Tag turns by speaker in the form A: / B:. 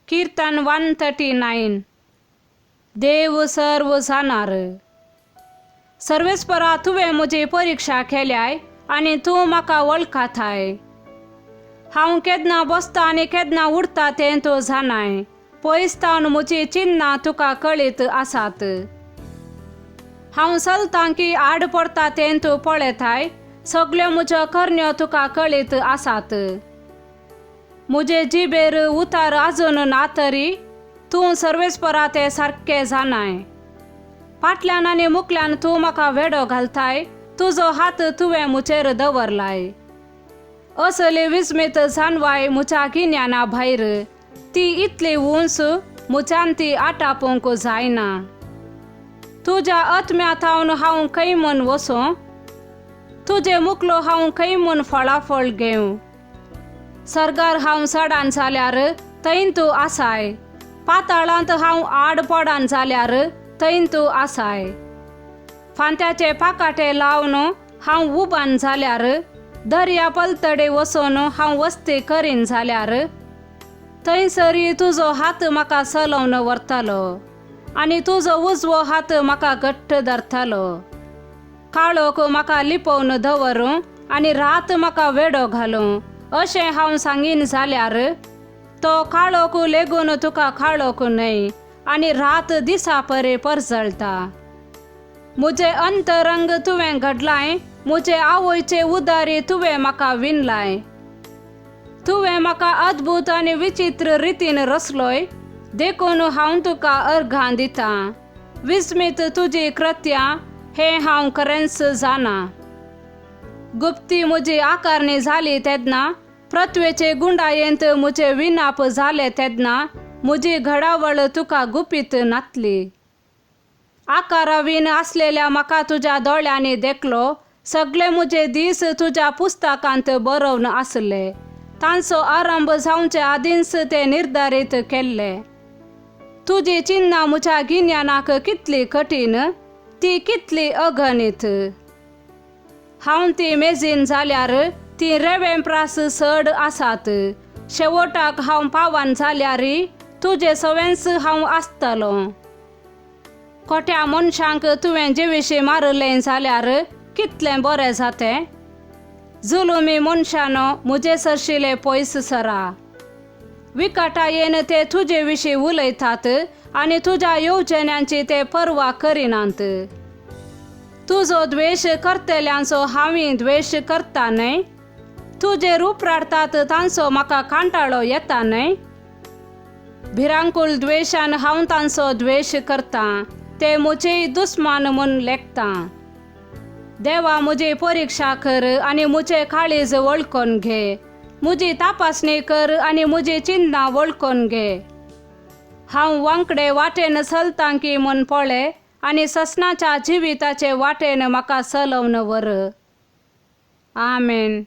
A: किर्तन 139. देव सर्व जाणार. सर्वेस्परा, तुवें म्हजी परिक्षा केल्याय आनी तूं म्हाका वळखताय. हांव केन्ना बसता आनी केन्ना उडटा तें तूं जाणाय. पयस तावन म्हजी चिन्नां तुका कळीत आसात. हांव चलतां की आड पडटा तें तूं पळयताय. सगल्यो म्हज्यो करण्यो तुका कळीत आसात. म्हजे जिबेर उतार आजून ना तरी तूं सर्वेस्परा तें सारकें जाणाय. फाटल्यान आनी मुखल्यान तूं म्हाका वेडो घालताय. तुजो हात तुवें म्हजेर दवरलाय. असली विस्मीत जानवाय म्हज्या गिन्याना भायर. ती इतली उंच, म्हज्यान ती आटापूंक जायना. तुज्या आत्म्या थावन हांव खंय म्हूण वचूं? तुजे मुखलो हांव खंय म्हूण फळाफळ घेवं? सर्गार हांव चडान जाल्यार थंय तूं आसाय. पाताळांत हांव आड पडान जाल्यार थंय तूं आसाय. फांत्याचे पाकाटे लावन हांव उबान जाल्यार, दर्या पलतडे वचून हांव वस्ती करीन जाल्यार, थंयसरी तुजो हात म्हाका चलोवन व्हरतालो आनी तुजो उजवो हात म्हाका घट्ट धरतालो. काळोख म्हाका लिपोवन दवरूं आनी रात म्हाका वेडो घालूं अशें हांव सांगीन जाल्यार, तो काळोख लेगून तुका काळोख न्हय आनी रात दिसा परे परजळटा. म्हजें अंतरंग तुवें घडलाय. म्हजे आवयचे उदारी तुवें म्हाका विणलाय. तुवें म्हाका अद्भुत आनी विचित्र रितीन रचलोय, देखून हांव तुका अर्घां दितां. विस्मीत तुजी कृत्यां हें हांव खरेंच जाणा. गुप्ती म्हजी आकारणी जाली तेन्ना, पृथ्वेचे गुंडायेंत म्हजें विनाप जालें तेन्ना, म्हजी घडावळ तुका गुपीत नातली. आकारावीन आसलेल्या म्हाका तुज्या दोळ्यांनी देखलो. सगळे म्हजे दीस तुज्या पुस्तकांत बरोवन आसले. तांचो आरंभ जावचे आदींच ते निर्धारीत केल्ले. तुजी चिन्नां म्हज्या गिन्यानाक कितली कठीण, ती कितली अगणीत. हांव ती मेजीन जाल्यार ती रेवें प्रास चड आसात. शेवटाक हांव पावन जाल्यार तुजे सवेंच हांव आसतलो. खोट्या मनशांक तुवें जिविशी मारलें जाल्यार कितलें बरें जातें. जुलुमी मनशानो, म्हजे सरशिले पयस सरा. विकटायेन ते तुजे विशीं उलयतात आनी तुज्या येवजण्यांची ते पर्वा करिनात. तुजो द्वेश करतल्यांचो हांवूय द्वेश करता न्हय? तुजेर उपराडतात तांचो म्हाका कांटाळो येता न्हय? भिरांकूळ द्वेशान हांव तांचो द्वेश करतां. ते म्हजेय दुस्मान म्हूण लेखतां. देवा, म्हजी परिक्षा कर आनी म्हजें काळीज वळखून घे. म्हजी तपासणी कर आनी म्हजी चिन्नां वळखून घे. हांव वांकडे वाटेन चलतां की म्हूण पळय आनी ससनाच्या जिविताचे वाटेन म्हाका चलोवन व्हर. आमेन.